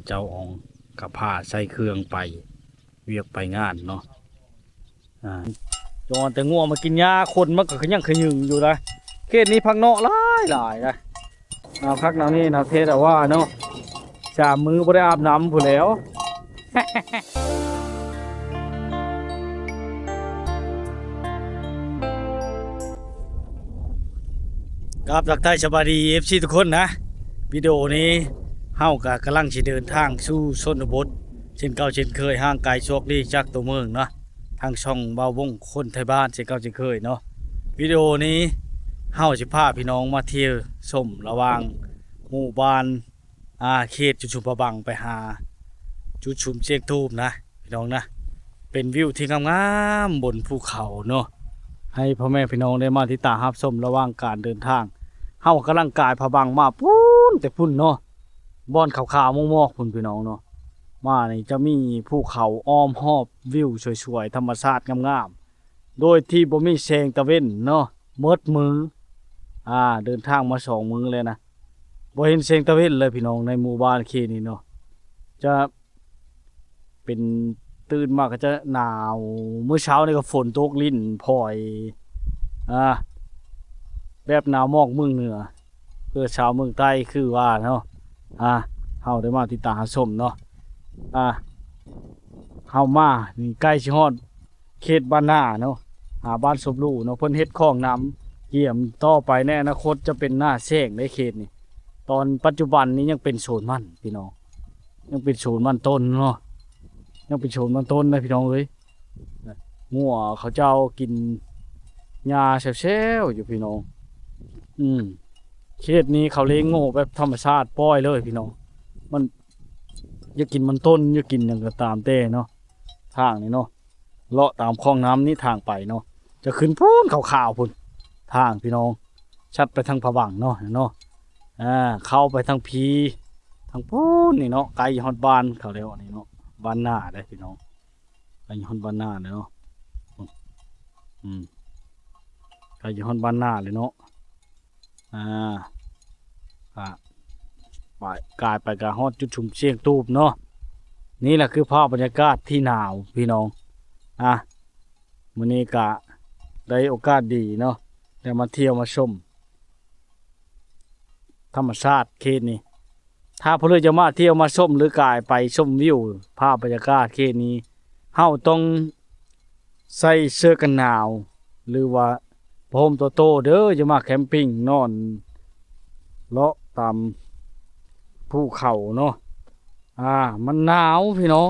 ເຈົ້າອອງກໍພາໃສ່ເຄື່ອງໄປວຽກໄປງານເນາະ. ອ່າ ຈອນແຕ່ງົວມາກິນຫຍ້າ ຄົນມັນກໍຂະຍັງຂະຍຶງຢູ່ນະ. ເຂດນີ້ຜັກເນາະຫຼາຍໆນະ. ໜາວຄັກໜາວແນ່ ໜາວແທ້ແຕ່ວ່າເນາະ ສາມມື້ບໍ່ໄດ້ອາບນ້ຳພຸ້ນແຫຼ້ວ. ກາບທັກທາຍສະບາຍດີ ເອັຟຊີ ທຸກຄົນນະ. ວິດີໂອນີ້ເຮົາກໍກຳລັງຊິເດີນທາງສູ່ຊົນນະບົດ ເຊັ່ນເກົ່າເຊັ່ນເຄີຍ, ຫ່າງໄກສອກຫຼີກຈາກຕົວເມືອງເນາະ, ທາງຊ່ອງບ່າວວົງຄົນໄທບ້ານ ເຊັ່ນເກົ່າເຊັ່ນເຄີຍເນາະ. ວິດີໂອນີ້ເຮົາຊິພາພີ່ນ້ອງມາທ່ຽວຊົມລະຫວ່າງໝູ່ບ້ານ ອ່າ ເຂດຈຸດຊຸມພະບັງໄປຫາຈຸດຊຸມຊຽງຕູບນະ ພີ່ນ້ອງນະ. ເປັນວິວທີ່ງາມໆບົນພູເຂົາເນາະ ໃຫ້ພໍ່ແມ່ພີ່ນ້ອງໄດ້ມາຕິດຕາມຮັບຊົມລະຫວ່າງການເດີນທາງ. ເຮົາກຳລັງກາຍພະບັງມາພຸ້ນແຕ່ພຸ້ນເນາະ ບ່ອນຂາວໆໝອກໆພຸ້ນ ພີ່ນ້ອງເນາະ. ມານີ້ຈະມີພູເຂົາອ້ອມຮອບ ວິວສວຍໆ ທຳມະຊາດງາມໆ ໂດຍທີ່ບໍ່ມີແສງຕາເວັນເນາະ ໝົດມື້. ອ່າ ເດີນທາງມາສອງມື້ແລ້ວນະ ບໍ່ເຫັນແສງຕາເວັນເລີຍ ພີ່ນ້ອງ ໃນໝູ່ບ້ານເຂດນີ້ເນາະ. ຈະ ເປັນ ຕື່ນມາກໍຈະໜາວ, ມື້ເຊົ້ານີ້ກໍຝົນຕົກລິນພອຍ ອ່າ ແບບໜາວໝອກເມືອງເໜືອ ເກີດຊາວເມືອງໃຕ້ຄືວ່າເນາະ. ອ່າ ເຮົາໄດ້ມາຕິດຕາມຮັບຊົມເນາະ. ອ່າ ເຮົາມານີ້ໃກ້ຊິຮອດ ເຂດບ້ານນາເນາະ ຫາບ້ານສົບຫຼູເນາະ. ເພິ່ນເຮັດຄອງນ້ຳກຽມ ຕໍ່ໄປໃນອະນາຄົດຈະເປັນໜ້າແລ້ງເດ້ເຂດນີ້. ຕອນປັດຈຸບັນນີ້ຍັງເປັນສວນມັນ ພີ່ນ້ອງ, ຍັງເປັນສວນມັນຕົ້ນເນາະ, ຍັງເປັນສວນມັນຕົ້ນນະ ພີ່ນ້ອງເອີຍ. ງົວເຂົາເຈົ້າກິນຫຍ້າແຊວໆຢູ່ ພີ່ນ້ອງ. ອືມ ເຂດນີ້ເຂົາລ້ຽງງົວແບບທຳມະຊາດ ປ່ອຍເລີຍ ພີ່ນ້ອງ. ມັນຢາກກິນມັນຕົ້ນ ຢາກກິນຫຍັງກໍຕາມແຕ່ເນາະ. ທາງນີ້ເນາະ ເລາະຕາມຄອງນ້ຳນີ້ທາງໄປເນາະ ຈະຂຶ້ນພຸ້ນຂາວໆພຸ້ນ ທາງ ພີ່ນ້ອງ, ຊັດໄປທາງພະບັງເນາະ ເນາະ. ອ່າ ເຂົ້າໄປທາງພີ ທາງພຸ້ນນີ້ເນາະ ໃກ້ຮອດບ້ານເຂົາແລ້ວນີ້ເນາະ, ບ້ານນາເດ້ ພີ່ນ້ອງ, ໃກ້ຮອດບ້ານນາແລ້ວເນາະ. ອືມ ໃກ້ຮອດບ້ານນາແລ້ວເນາະ. ອ່າ ອ່າ ໄປ ກາຍໄປກະຮອດຈຸດຊຸມຊຽງຕູບເນາະ. ນີ້ແຫຼະຄືພາບບັນຍາກາດທີ່ໜາວ ພີ່ນ້ອງ. ອ່າ ມື້ນີ້ກະໄດ້ໂອກາດດີເນາະ ໄດ້ມາທ່ຽວມາຊົມທຳມະຊາດເຂດນີ້. ຖ້າຜູ້ໃດຈະມາທ່ຽວມາຊົມ ຫຼື ກາຍໄປຊົມວິວ ພາບບັນຍາກາດເຂດນີ້ ເຮົາຕ້ອງໃສ່ເສື້ອກັນໜາວ ຫຼືວ່າຜ້າຫົ່ມໂຕໂຕເດີ, ຢ່າມາແຄມປິງນອນເລາະຕາມພູເຂົາເນາະ. ອ່າ ມັນໜາວ ພີ່ນ້ອງ,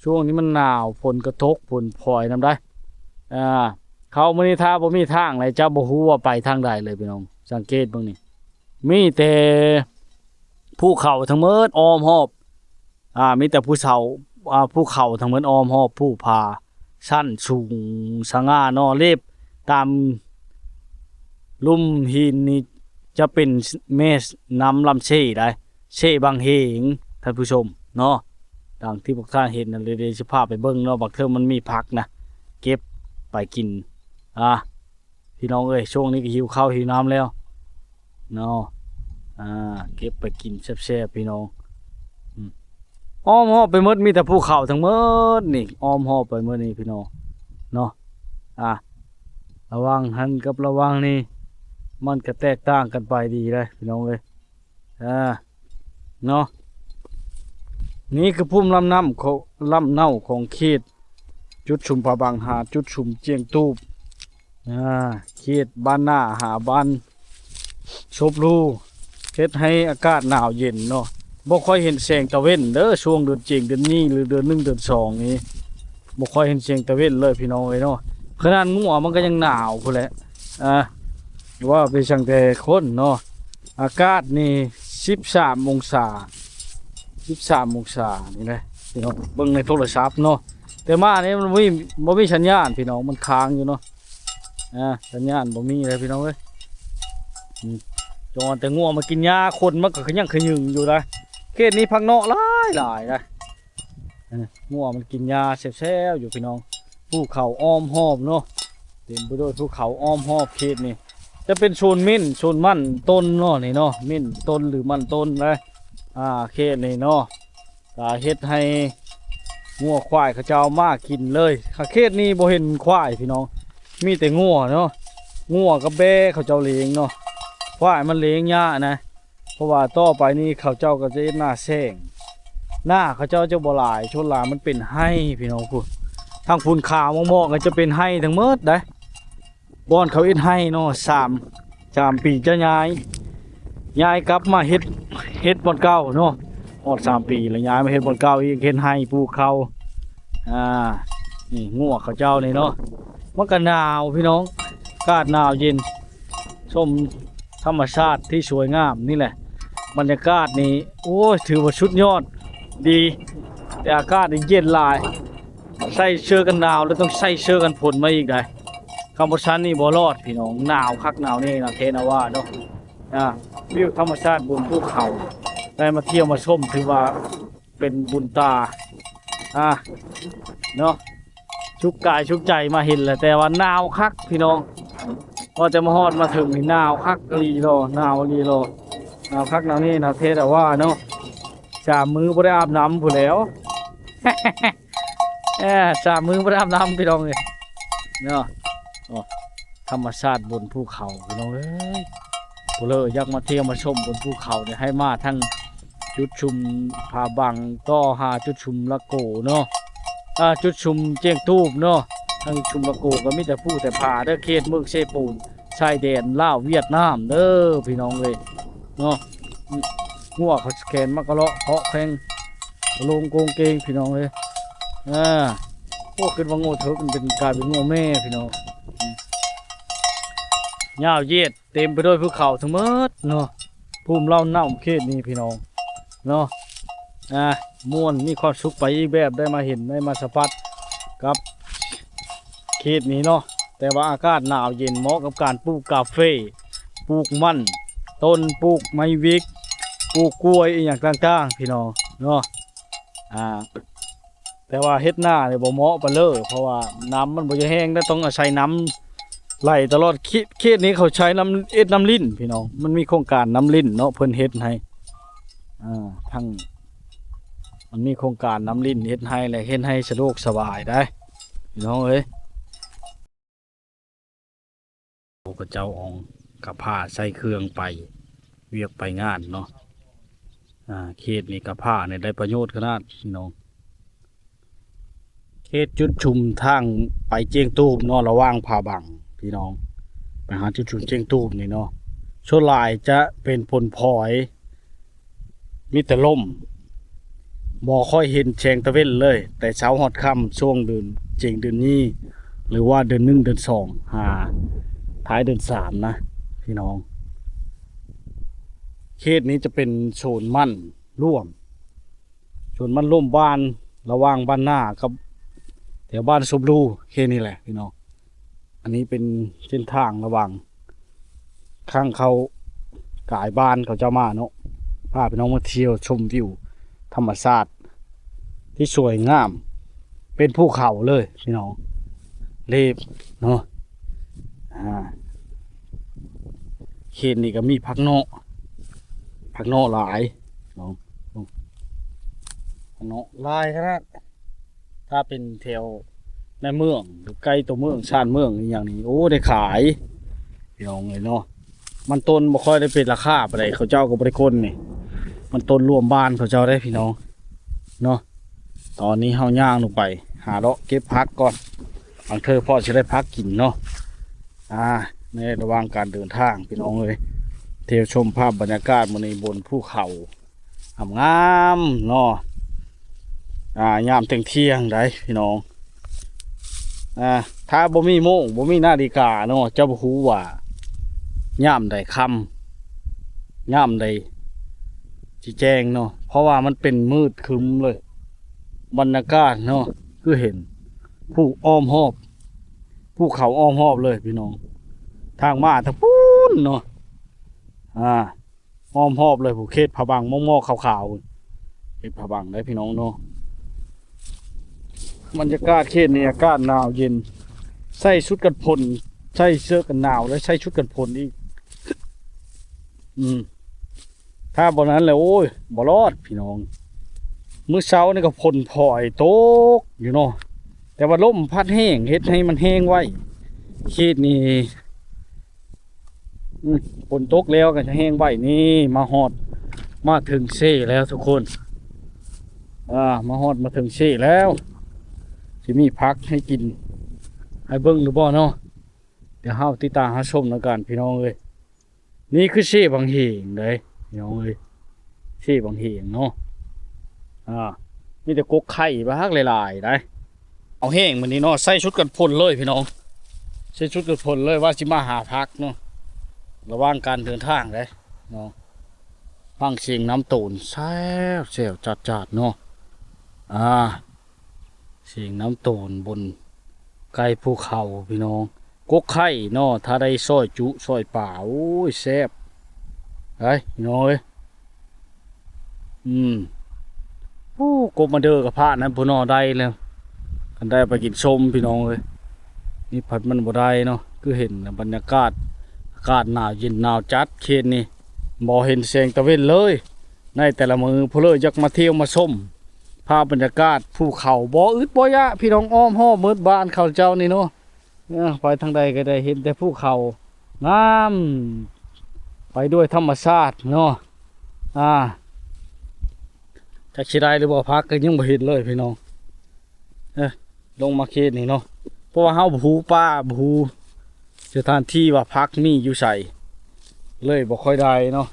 ຊ່ວງນີ້ມັນໜາວ, ຝົນກະຕົກ ຝົນພອຍນຳໄດ໋. ອ່າ ເຂົ້າມື້ນີ້ຖ້າບໍ່ມີທາງໃດ ຈະບໍ່ຮູ້ວ່າໄປທາງໃດເລີຍ ພີ່ນ້ອງ. ສັງເກດເບິ່ງນີ້ ມີແຕ່ພູເຂົາທັງໝົດອ້ອມຮອບ. ອ່າ ມີແຕ່ພູເຂົາ ອ່າ ພູເຂົາທັງໝົດອ້ອມຮອບ, ພູຜາຊັ້ນສູງສະຫງ່າເນາະ. ເລັບຕາມລຸ່ມຫີນນີ້ຈະເປັນແມ່ນ້ຳລຳເຊໄດ໋, ເຊບັງເຫງ ທ່ານຜູ້ຊົມເນາະ. ດັ່ງທີ່ພວກທ່ານເຫັນນັ້ນເລີຍ, ດຽວຊິພາໄປເບິ່ງເນາະ, ບາງເທື່ອມັນມີຜັກນະ ເກັບໄປກິນ. ອ່າ ພີ່ນ້ອງເອີຍ, ຊ່ວງນີ້ກໍຫິວເຂົ້າຫິວນ້ຳແລ້ວເນາະ. ອ່າ ເກັບໄປກິນແຊບໆ ພີ່ນ້ອງ. ອືມ ອ້ອມຮອບໄປໝົດ ມີແຕ່ພູເຂົາທັງໝົດນີ້, ອ້ອມຮອບໄປໝົດນີ້ ພີ່ນ້ອງເນາະ. ອ່າ ລະຫວ່າງຫັ້ນກັບລະຫວ່າງນີ້ ມັນກໍແຕກຕ່າງກັນໄປດີເດ້ ພີ່ນ້ອງເອີຍ. ອ່າ ເນາະ, ນີ້ຄືພູມລຳນ້ຳຂອງ ລຳເນົາຂອງເຂດຈຸດຊຸມຜາບັງຫາຈຸດຊຸມຈຽງຕູບ. ອ່າ ເຂດບ້ານນາຫາບ້ານສົບຫຼູ ເຮັດໃຫ້ອາກາດໜາວເຢັນເນາະ. ບໍ່ຄ່ອຍເຫັນແສງຕາເວັນເດີ, ຊ່ວງເດືອນເຈັດເດືອນນີ້ ຫຼື ເດືອນໜຶ່ງເດືອນສອງນີ້ ບໍ່ຄ່ອຍເຫັນແສງຕາເວັນເລີຍ ພີ່ນ້ອງເອີຍເນາະ. ຂະໜາດງົວມັນກໍຍັງໜາວພຸ້ນແຫຼະ. ອ່າ ວ່າໄປຊ່າງແຕ່ຄົນເນາະ, ອາກາດນີ້ສິບສາມອົງສາ, ສິບສາມອົງສານີ້ແຫຼະ ພີ່ນ້ອງ. ເບິ່ງໃນໂທລະສັບເນາະ, ແຕ່ມານີ້ມັນບໍ່ມີ ບໍ່ມີສັນຍານ ພີ່ນ້ອງ, ມັນຄ້າງຢູ່ເນາະ. ອ່າ ສັນຍານບໍ່ມີເລີຍ ພີ່ນ້ອງເອີຍ. ອືມ ຈອນແຕ່ງົວມາກິນຫຍ້າ ຄົນມັນກໍຂະຍັງຂະຍຶງຢູ່ນະ. ເຂດນີ້ຜັກເນາະຫຼາຍໆນະ. ອ່າ ງົວມັນກິນຫຍ້າແຊວໆຢູ່ ພີ່ນ້ອງ, ພູເຂົາອ້ອມຮອບເນາະ, ເຕັມໄປດ້ວຍພູເຂົາອ້ອມຮອບເຂດນີ້. ຈະເປັນໂຊນເມັ້ນ ໂຊນມັນຕົ້ນເນາະ ນີ້ເນາະ, ເມັ້ນຕົ້ນ ຫຼື ມັນຕົ້ນນະ. ອ່າ ເຂດນີ້ເນາະ ກະເຮັດໃຫ້ງົວຄວາຍເຂົາເຈົ້າມາກິນເລີຍ. ເຂດນີ້ບໍ່ເຫັນຄວາຍພີ່ນ້ອງ ມີແຕ່ງົວເນາະ, ງົວກັບແບ້ເຂົາເຈົ້າລ້ຽງເນາະ. ຄວາຍມັນລ້ຽງຍາກນະ ເພາະວ່າຕໍ່ໄປນີ້ເຂົາເຈົ້າກໍຈະເຮັດນາແຊງ. ນາເຂົາເຈົ້າຈະບໍ່ຫຼາຍ, ສ່ວນຫຼາຍມັນເປັນໄຮ່ພີ່ນ້ອງ. ພຸ້ນ ທາງພຸ້ນຂາວໝອກໆ ກໍຈະເປັນໄຮ່ທັງໝົດໄດ໋. ບ່ອນເຂົາເຮັດໄຮ່ເນາະ ສາມ ສາມປີຈະຍ້າຍ ຍ້າຍກັບມາເຮັດ ເຮັດບ່ອນເກົ່າເນາະ. ຮອດສາມປີແລ້ວ ຍ້າຍມາເຮັດບ່ອນເກົ່າອີກ ເຮັດໄຮ່ປູກເຂົ້າ. ອ່າ ນີ້ງົວເຂົາເຈົ້ານີ້ເນາະ. ມັນກໍໜາວພີ່ນ້ອງ ອາກາດໜາວເຢັນ ຊົມທຳມະຊາດທີ່ສວຍງາມນີ້ແຫຼະ. ບັນຍາກາດນີ້ ໂອ້ຍ ຖືວ່າສຸດຍອດດີ ແຕ່ອາກາດນີ້ເຢັນຫຼາຍ. ໃສ່ເສື້ອກັນໜາວ ແລ້ວຕ້ອງໃສ່ເສື້ອກັນຝົນມາອີກໄດ໋. ຄຳວ່າຊັ້ນນີ້ບໍ່ລອດພີ່ນ້ອງ ໜາວຄັກໜາວແນ່ນະ ເທນາວາເນາະ. ອ່າ ວິວທຳມະຊາດບົນພູເຂົາ ໄດ້ມາທ່ຽວມາຊົມ ຖືວ່າເປັນບຸນຕາ ອ່າ ເນາະ ສຸກກາຍສຸກໃຈມາເຫັນແຫຼະ. ແຕ່ວ່າໜາວຄັກພີ່ນ້ອງ ວ່າຈະມາຮອດມາເຖິງນີ້ ໜາວຄັກອີ່ຫຼີເນາະ ໜາວອີ່ຫຼີເນາະ. ໜາວຄັກໜາວແນ່ນະ ເທນາວາເນາະ. ສາມມື້ບໍ່ໄດ້ອາບນ້ຳພຸ້ນແຫຼ້ວ ເອີ ສາມມື້ບໍ່ໄດ້ອາບນ້ຳພີ່ນ້ອງເອີຍເນາະ. ໂອ້ ທຳມະຊາດບົນພູເຂົາພີ່ນ້ອງເອີຍ. ຜູ້ເລີຢາກມາທ່ຽວມາຊົມບົນພູເຂົານີ້ ໃຫ້ມາທາງຈຸດຊຸມຜາບັງ ຕໍ່ຫາຈຸດຊຸມລະໂກເນາະ ອ່າ ຈຸດຊຸມຈຽງຕູບເນາະ. ທາງຊຸມລະໂກກໍມີແຕ່ພູແຕ່ຜາເດີ ເຂດເມືອງເຊໂປນ ຊາຍແດນລາວຫວຽດນາມເດີພີ່ນ້ອງເອີຍເນາະ. ງົວເຂົາແຂນມາກະເລາະເຄາະແຂ້ງ ໂລງໂກງເກງພີ່ນ້ອງເອີຍ. ອ່າ ໂອ້ ຄິດວ່າງົວເຖິກ ມັນເປັນ ກາຍເປັນງົວແມ່ພີ່ນ້ອງ. ຍາວເຢດ ເຕັມໄປດ້ວຍພູເຂົາທັງໝົດເນາະ ພູມເຫຼົ່ານ້ຳເຂດນີ້ພີ່ນ້ອງເນາະ. ອ່າ ມ່ວນ ມີຄວາມສຸກໄປອີກແບບ ໄດ້ມາເຫັນ ໄດ້ມາສຳຜັດກັບເຂດນີ້ເນາະ. ແຕ່ວ່າອາກາດໜາວເຢັນ ເໝາະກັບການປູກກາເຟ ປູກມັນຕົ້ນ ປູກໄມ້ວິກ ປູກກ້ວຍ ອີ່ຫຍັງຕ່າງໆ ພີ່ນ້ອງເນາະ. ອ່າ ແຕ່ວ່າເຮັດນານີ້ບໍ່ເໝາະປານເລີ ເພາະວ່ານ້ຳມັນບໍ່ຢາກແຫ້ງ ແລະ ຕ້ອງອາໄສນ້ຳໄຫຼຕະຫຼອດ. ເຂດ ເຂດນີ້ເຂົາໃຊ້ນ້ຳ ເຮັດນ້ຳລິນພີ່ນ້ອງ ມັນມີໂຄງການນ້ຳລິນເນາະ ເພິ່ນເຮັດໃຫ້ ອ່າ ທັງ ມັນມີໂຄງການນ້ຳລິນເຮັດໃຫ້ ແລະ ເຮັດໃຫ້ສະດວກສະບາຍໄດ໋ ພີ່ນ້ອງເອີຍ. ເຂົາເຈົ້າເອົາກະພ້າໃສ່ເຄື່ອງໄປວຽກໄປງານເນາະ. ອ່າ ເຂດນີ້ກະພ້ານີ້ໄດ້ປະໂຫຍດຂະໜາດພີ່ນ້ອງ. ເຂດຈຸດຊຸມທາງໄປຈຽງຕູບເນາະ ລະຫວ່າງຜາບັງພີ່ນ້ອງ ໄປຫາຈຸດຊຸມຈຽງຕູບນີ້ເນາະ ສ່ວນຫຼາຍຈະເປັນຝົນພອຍ ມີແຕ່ລົມ ບໍ່ຄ່ອຍເຫັນແສງຕາເວັນເລີຍ ແຕ່ເຊົ້າຮອດຄ່ຳ ຊ່ວງເດືອນ ເຈັງເດືອນນີ້ ຫຼືວ່າເດືອນໜຶ່ງ ເດືອນສອງ ຫາທ້າຍເດືອນສາມນະພີ່ນ້ອງ. ເຂດນີ້ຈະເປັນສວນມັນລວມ ສວນມັນລວມບ້ານ ລະຫວ່າງບ້ານນາກັບແຖວບ້ານສົມຣູ ເຂດນີ້ແຫຼະພີ່ນ້ອງ. ອັນນີ້ເປັນເສັ້ນທາງລະຫວ່າງ ທາງເຂົ້າກາຍບ້ານເຂົາເຈົ້າມາເນາະ ພາພີ່ນ້ອງມາທ່ຽວຊົມວິວທຳມະຊາດທີ່ສວຍງາມ ເປັນພູເຂົາເລີຍພີ່ນ້ອງ ເລບເນາະ. ອ່າ ເຂດນີ້ກໍມີຜັກເນາະ ຜັກເນາະຫຼາຍເນາະ ຜັກເນາະຫຼາຍຂະໜາດ. ຖ້າເປັນແຖວໃນເມືອງ ຫຼື ໃກ້ຕົວເມືອງ ຊານເມືອງອີ່ຫຍັງນີ້ ໂອ້ ໄດ້ຂາຍພີ່ນ້ອງເອີຍເນາະ. ມັນຕົ້ນບໍ່ຄ່ອຍໄດ້ເປັນລາຄາປານໃດ ເຂົາເຈົ້າກໍບໍ່ໄດ້ກົນນີ້ ມັນຕົ້ນລວມບ້ານເຂົາເຈົ້າເດ້ພີ່ນ້ອງເນາະ. ຕອນນີ້ເຮົາຍ່າງລົງໄປຫາເລາະເກັບຜັກກ່ອນ ບາງເທື່ອພໍຊິໄດ້ຜັກກິນເນາະ. ອ່າ ໃນລະຫວ່າງການເດີນທາງພີ່ນ້ອງເອີຍ ທ່ຽວຊົມພາບບັນຍາກາດມື້ນີ້ບົນພູເຂົາ ງາມໆເນາະ. ອ່າ ຍາມທ່ຽງໆໄດ໋ພີ່ນ້ອງ ອ່າ ຖ້າບໍ່ມີໂມງ ບໍ່ມີນາລິກາເນາະ ຈະບໍ່ຮູ້ວ່າຍາມໃດຄ່ຳ ຍາມໃດຊິແຈ້ງເນາະ ເພາະວ່າມັນເປັນມືດຄຶ້ມເລີຍ. ບັນຍາກາດເນາະ ຄືເຫັນພູອ້ອມຮອບ ພູເຂົາອ້ອມຮອບເລີຍພີ່ນ້ອງ ທາງມາທາງພຸ້ນເນາະ. ອ່າ ອ້ອມຮອບເລີຍ ຜູ້ເຂດຜາບັງໝອກໆຂາວໆ ເຂດຜາບັງໄດ໋ພີ່ນ້ອງເນາະ. ບັນຍາກາດເຂດນີ້ອາກາດໜາວເຢັນ ໃສ່ຊຸດກັນຝົນ ໃສ່ເສື້ອກັນໜາວ ແລະ ໃສ່ຊຸດກັນຝົນອີກ. ອືມ ຖ້າບໍ່ນັ້ນແລ້ວ ໂອ້ຍ ບໍ່ລອດພີ່ນ້ອງ. ມື້ເຊົ້ານີ້ກໍຝົນຜອຍຕົກຢູ່ເນາະ ແຕ່ວ່າລົມພັດແຮງ ເຮັດໃຫ້ມັນແຫ້ງໄວ. ເຂດນີ້ ອືມ ຝົນຕົກແລ້ວກໍຈະແຫ້ງໄວ. ນີ້ມາຮອດ ມາເຖິງເຊແລ້ວທຸກຄົນ ອ່າ ມາຮອດ ມາເຖິງເຊແລ້ວ ຊິມີຜັກໃຫ້ກິນ ໃຫ້ເບິ່ງຫຼືບໍ່ເນາະ? ດຽວເຮົາຕິດຕາມຮັບຊົມນຳກັນ ພີ່ນ້ອງເອີຍ. ນີ້ຄືເຊບັງເຫງເດ້ ພີ່ນ້ອງເອີຍ ເຊບັງເຫງເນາະ. ອ່າ ມີແຕ່ກົກໄຂ່ບັກຫຼາຍໆໄດ໋. ເອົາແຮງມື້ນີ້ເນາະ ໃສ່ຊຸດກັນຝົນເລີຍພີ່ນ້ອງ ໃສ່ຊຸດກັນຝົນເລີຍ ວ່າຊິມາຫາຜັກເນາະ ລະຫວ່າງການເດີນທາງເດ້ເນາະ. ຟັງສຽງນ້ຳໂຕນແຊວໆຈາດໆເນາະ ອ່າ ສຽງນ້ຳໂຕນບົນໄກພູເຂົາພີ່ນ້ອງ. ກົກໄຂ່ເນາະ ຖ້າໄດ້ຊອຍຈຸຊອຍປາ ໂອ້ຍ ແຊບໄດ໋ພີ່ນ້ອງເອີຍ. ອືມ ໂອ້ ກົບມາເດີກະພະນັ້ນພຸ້ນເນາະ ໄດ້ແລ້ວ ຄັນໄດ້ເອົາໄປກິນສົ້ມພີ່ນ້ອງເອີຍ. ນີ້ພັດມັນບໍ່ໄດ້ເນາະ ຄືເຫັນບັນຍາກາດ ອາກາດໜາວເຢັນໜາວຈັດເຂດນີ້ ບໍ່ເຫັນແສງຕາເວັນເລີຍ. ໃນແຕ່ລະມື້ ຜູ້ເລີຢາກມາທ່ຽວມາຊົມພາບບັນຍາກາດພູເຂົາ ບໍ່ອຶດບໍ່ຢາກພີ່ນ້ອງ ອ້ອມຮອບໝົດບ້ານເຂົາເຈົ້ານີ້ເນາະ. ເອີ ໄປທາງໃດກໍໄດ້ເຫັນແຕ່ພູເຂົາງາມ ໄປດ້ວຍທຳມະຊາດເນາະ. ອ່າ ຈັກຊິໄດ້ຫຼືບໍ່ ຜັກກໍຍັງບໍ່ເຫັນເລີຍພີ່ນ້ອງ. ເອີ ລົງມາເຂດນີ້ເນາະ ເພາະວ່າເຮົາບໍ່ຮູ້ປ່າ ບໍ່ຮູ້ສະຖານທີ່ວ່າຜັກມີຢູ່ໃສ ເລີຍບໍ່ຄ່ອຍໄດ້ເນາະ.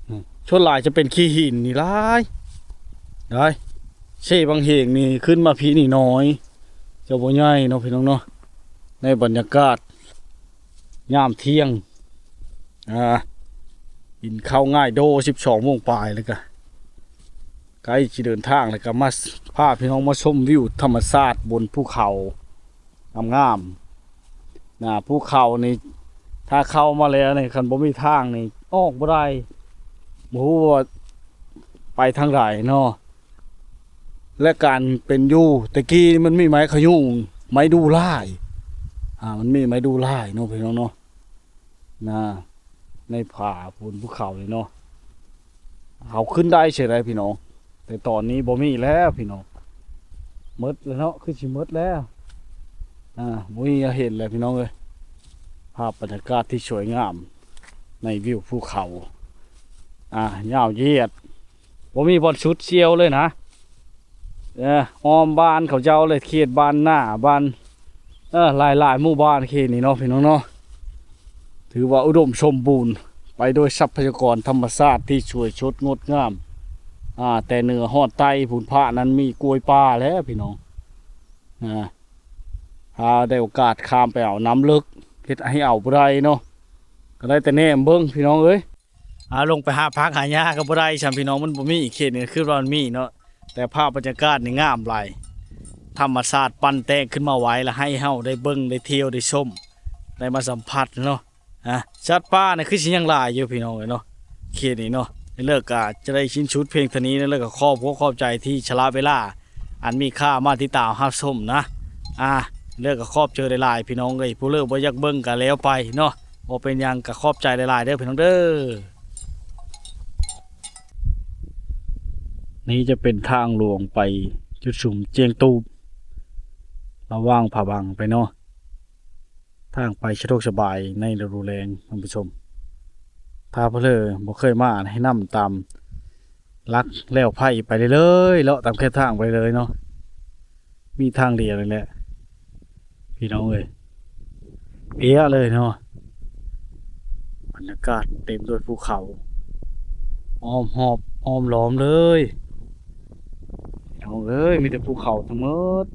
ອືມ ສ່ວນຫຼາຍຈະເປັນຂີ້ຫີນນີ້ຫຼາຍໄດ໋. ເຊບັງເຫງນີ້ຂຶ້ນມາພີ້ນີ້ນ້ອຍ ຈະບໍ່ໃຫຍ່ເນາະພີ່ນ້ອງເນາະ. ໃນບັນຍາກາດຍາມທ່ຽງ ອ່າ ກິນເຂົ້າງາຍໂດ ສິບສອງໂມງປາຍ ແລ້ວກະໃກ້ຊິເດີນທາງ ແລ້ວກະມາ ພາພີ່ນ້ອງມາຊົມວິວທຳມະຊາດບົນພູເຂົາງາມໆນະ. ພູເຂົານີ້ ຖ້າເຂົ້າມາແລ້ວນີ້ ຄັນບໍ່ມີທາງນີ້ອອກບໍ່ໄດ້ ບໍ່ຮູ້ວ່າໄປທາງໃດເນາະ. ແລະ ການເປັນຢູ່ແຕ່ກີ້ນີ້ ມັນມີໄມ້ຂະຍຸງ ໄມ້ດູ່ຫຼາຍ ອ່າ ມັນມີໄມ້ດູ່ຫຼາຍເນາະພີ່ນ້ອງເນາະ ນະ ໃນຜາພຸ້ນ ພູເຂົານີ້ເນາະ. ເຮົາຂຶ້ນໄດ້ເສຍໄດ໋ພີ່ນ້ອງ ແຕ່ຕອນນີ້ບໍ່ມີແລ້ວພີ່ນ້ອງ ໝົດແລ້ວເນາະ ຄືຊິໝົດແລ້ວ. ອ່າ ບໍ່ມີໃຫ້ເຫັນແລ້ວພີ່ນ້ອງເອີຍ ພາບບັນຍາກາດທີ່ສວຍງາມໃນວິວພູເຂົາ ອ່າ ຍາວຢຽດ ບໍ່ມີບ່ອນສຸດສ່ຽວເລີຍນະ. ເອີ ອ້ອມບ້ານເຂົາເຈົ້າເລີຍ ເຂດບ້ານໜ້າ ບ້ານ ເອີ ຫຼາຍໆໝູ່ບ້ານເຂດນີ້ເນາະ ພີ່ນ້ອງເນາະ. ຖືວ່າອຸດົມສົມບູນ ໄປໂດຍຊັບພະຍາກອນທຳມະຊາດທີ່ສວຍສົດງົດງາມ ອ່າ ແຕ່ເໜືອຮອດໃຕ້ພຸ້ນ ພະນັ້ນມີກ້ວຍປ່າແລ້ວພີ່ນ້ອງ. ອ່າ ຖ້າໄດ້ໂອກາດຂ້າມໄປເອົານ້ຳເລິກ ເຮັດໃຫ້ເອົາບໍ່ໄດ້ເນາະ ກໍໄດ້ແຕ່ແນມເບິ່ງພີ່ນ້ອງເອີຍ. ອ່າ ລົງໄປຫາຜັກຫາຫຍ້າກໍບໍ່ໄດ້ຊ້ຳພີ່ນ້ອງ ມັນບໍ່ມີ ເຂດນີ້ຄືວ່າມັນມີເນາະ ແຕ່ພາບບັນຍາກາດນີ້ງາມຫຼາຍ ທຳມະຊາດປັ້ນແຕ່ງຂຶ້ນມາໄວ້ ແລ້ວໃຫ້ເຮົາໄດ້ເບິ່ງ ໄດ້ທ່ຽວ ໄດ້ຊົມ ໄດ້ມາສຳຜັດເນາະ. ອ່າ ສັດປ່ານີ້ຄືຊິຍັງຫຼາຍຢູ່ພີ່ນ້ອງເອີຍເນາະ ເຂດນີ້ເນາະ. ເລີກກໍຈະໄດ້ສິ້ນສຸດພຽງເທົ່ານີ້ ເລີກກໍຂອບຄຸນຂອບໃຈທີ່ສະຫຼະເວລາອັນມີຄ່າມາຕິດຕາມຮັບຊົມນະ. ອ່າ ເລີກກໍຂອບໃຈຫຼາຍໆ ພີ່ນ້ອງເອີຍ ຜູ້ເລີກບໍ່ຢາກເບິ່ງກໍແລ້ວໄປເນາະ ບໍ່ເປັນຫຍັງ ກໍຂອບໃຈຫຼາຍໆເດີພີ່ນ້ອງເດີ. ນີ້ຈະເປັນທາງຫຼວງໄປຈຸດຊຸມຈຽງຕູບ ລະຫວ່າງຜາບັງໄປເນາະ. ທາງໄປສະດວກສະບາຍໃນລະດູແລ້ງທ່ານຜູ້ຊົມ. ຖ້າຜູ້ເລີບໍ່ເຄີຍມາ ແນະນຳຕາມຫຼັກແລ້ວໄຜ່ໄປເລີຍໆ ເລາະຕາມແຄມທາງໄປເລີຍເນາະ. ມີທາງດຽວນີ້ແຫຼະ ພີ່ນ້ອງເອີຍ ເປຍເລີຍເນາະ. ບັນຍາກາດເຕັມດ້ວຍພູເຂົາ ອ້ອມຮອບອ້ອມລ້ອມເລີຍ ພີ່ນ້ອງເອີຍ ມີແຕ່ພູເຂົາທັງໝົດ.